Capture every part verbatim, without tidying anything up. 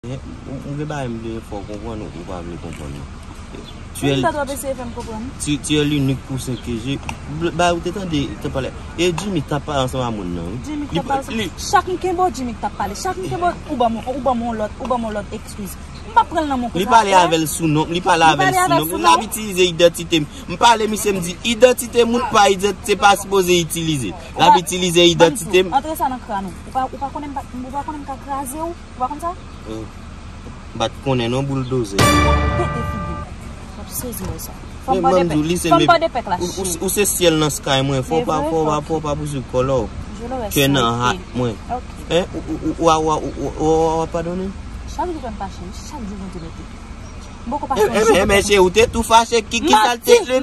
Ou gen bagay m vle fè w konprann, ou pa vle konprann non. Tu es, tu, tu es l'unique poussin que j'ai. Ba ou te tande, te pale. E Jimmy t ap pale ansanm a moun nan, wi. Jimmy t ap pale. Chak m kenbe w, Jimmy t ap pale. Chak m kenbe w, ou ban m, ou ban m yon lòt, ou ban m yon lòt eskiz. M p ap pran l nan men w konsa. Li pale avè l sou non, li pale avè l sou non. L ap itilize idantite m. M pale misye, m di idantite moun pa, idantite pa sipoze itilize. L ap itilize idantite m. Antre sa nan kran ou. Ou pa, ou pa konnen m pa, ou pa konnen m ka kraze w. Ou pa konn sa? M pa t konnen non, bouldoze. Pete figi w. M ap sezi wè sa. Fò m pòde pèk. Fò m pòde pèk la, cheri. Ou se syèl nan sky mwen. Fò w pa, fò w pa, fò w pa pouse kòlò. Kè nan hat mwen. Hein? Ou, ou, ou, ou, ou, ou, ou, ou, ou padone m? Chak jou fè m fache, wi. Chak jou Bondye mete. M poko pa fè yon jou. Enben, cheri, ou te tou fache, ki, ki sa l te vle?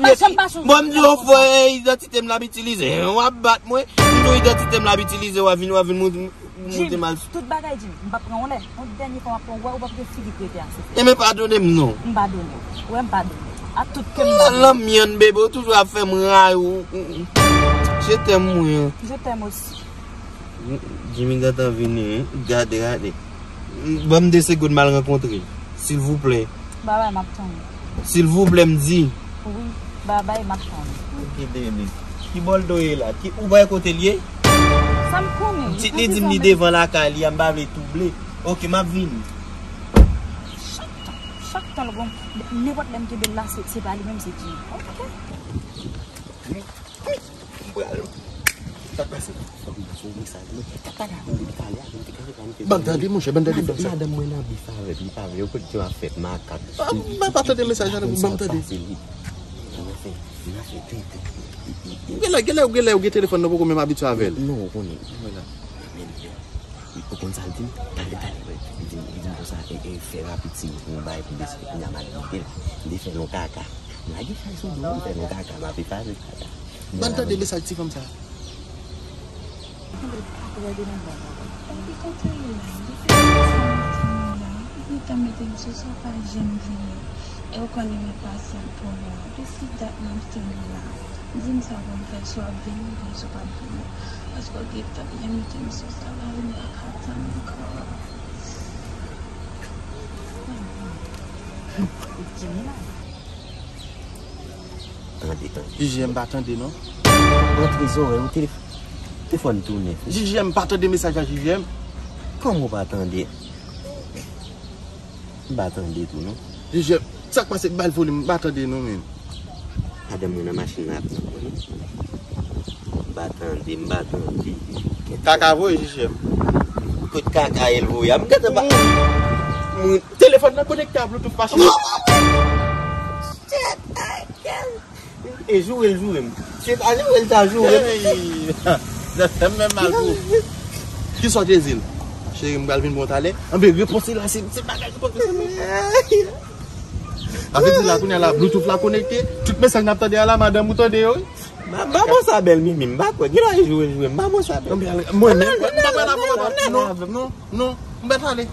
Bon, m di w, fò idantite m l ap itilize. Hein, w ap bat mwen. M di w idantite m l ap itilize, w ap vin, w ap vin moute, moute mal. Tout bagay, Jimmy, m p ap pran yon lè. Yon dènye fwa m ap pran, ou wè, ou p ap gen figi k rete ase. Enben, padone m non. M padone w. Wè, m padone w. Ak tout kè m padone w. Lanmyann, bebe, ou toujou ap fè m ray, ou, ou, ou. Je t'aime, mwen. Je t'aime aussi. Jimmy gentan vini, wi. Gade, gade. Ban m de segonn m al rankontre l. Silvouplè. Babay, m ap tann ou. Silvouplè, m di. Wi, babay, m ap tann ou. Ok, bebe. Ki bòldo ye la? Ki, ou wè kote l ye? Sa m konnen. Pitit li di m li devan lakay li a, m pa vle twouble. Ok, m ap vini. Chak tan, chak tan l gon, nenpòt lè m kenbe l la, se, se pa li menm, se Jimmy. Ok. M pral. Sa k pase? Fòk m pase yon mesaj mwen. Sa pa la pou li pale avè m, te kanpe pa m te. Ban m tande, monchè, ban m tande. Madanm mwen nan bif avè m, li pa vle, yo konn jan ap fè makak. Ban m pa tande mesaj la, ban m tande. Genlè, genlè, genlè, ou gen telefòn nan, poko menm abitye avè l. Non, ou konnen. Ou konn sa l di m? Talè, talè, li di m, li di m konsa, e, e, fè rapid, si ou gen yon bagay pou deside, kounye a m al kite l. M te fè l yon kaka. M lage chay sou do, m fè l yon kaka, m ap efase kaka. Ban m tande mesaj ti fanm sa. Epi kote l ye la? Depi sa maten an la, li gentan mete m sou sa, pa janm vini. E ou konnen m enpasyant pou nou. Depi dat m ap tann ou la. Di m sa pou m fè, si w ap vini oubyen si w p ap vini. Paske w gentan byen mete m sou sa, la vini ak atan ankò. Jimmy la. Tande, tande. Jiji, m pa tande, non. Rantre zòrèy ou, telef-, telefòn tounen. Jiji, m pa tande mesaj la, Jiji. Kòman w pa tande? M pa tande tou, non. Jiji, sa k pase? Ba l volim, m pa tande, non, menm. Madanm mwen nan machin nan ap tann mwen. M pa tande, m pa tande. Kaka voye, Jiji. Kot kaka el voye a? M gentan pa. Mwen, telefòn nan konekte a Bluetooth machin. Shit, I can't. E joure l joure m. Se pa joure l ta joure m. Hey! Zafè m menm mal pou. Kisa w te di l? Cheri, m pral vin bon talè. Anben, repons li la, se, se bagay repons li. Sa vle di la, kounye a la, Bluetooth la konekte. Tout mesaj n ap tande a la, madanm ou tande yo, wi. Ba, ba bon sa bèl Mimi, m pa kwè. Gen lè joure l joure m, ba bon sa bèl. Anben, mwen menm, mwen pa pral avè w, non, non, non, m mèt ale.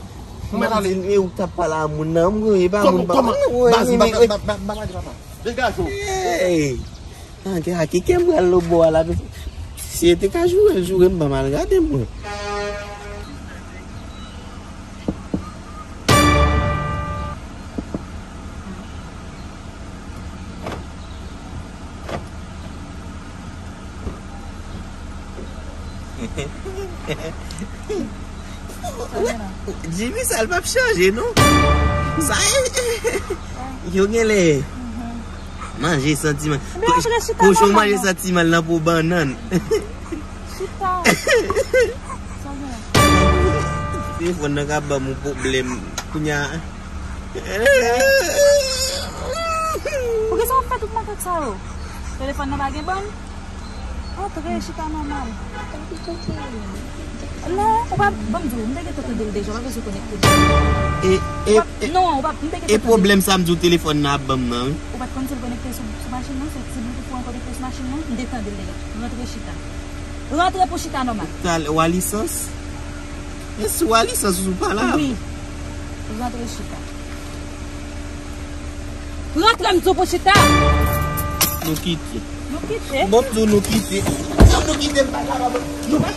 M mèt ale. E ou t ap pale a moun nan, m, e pa moun pa. Kòman, kòman? Baz, m pa, m pa, m pa, m pa pale papa. Degaje w. Hey! Anke a ki kè m pral lo bò a la. Si e te ka joure l, joure m, ban m al gade mwen. Jimmy, sa l p ap chanje, non. Sa e, yo genlè manje santiman. Kochon manje santiman nan po bannann. Telefòn nan ka ban m yon pwoblèm. Kounye a. Poukisa w ap fè tout makak sa yo? Telefòn nan pa gen bann? Antre, chita nòmal. Non, ou pa, ban m di w, m te gentan tande l deja, w pa bezwen konekte. E, e, non, ou pa, m te gentan tande. E pwoblèm sa m di w telefòn nan ap ban m nan, wi. Ou pa t konn si l konekte sou, sou machin nan, se, se Bluetooth ou an konekte sou machin nan, m te tande l deja. Rantre chita. Rantre pou chita nòmal. Talè, w a lisans? E si w a lisans ou pa la? Wi. Rantre chita. Rantre m di w pou chita. Nou kite. Nou kite? Bon, m di w nou kite. Nou kite, m pa la, nou pa.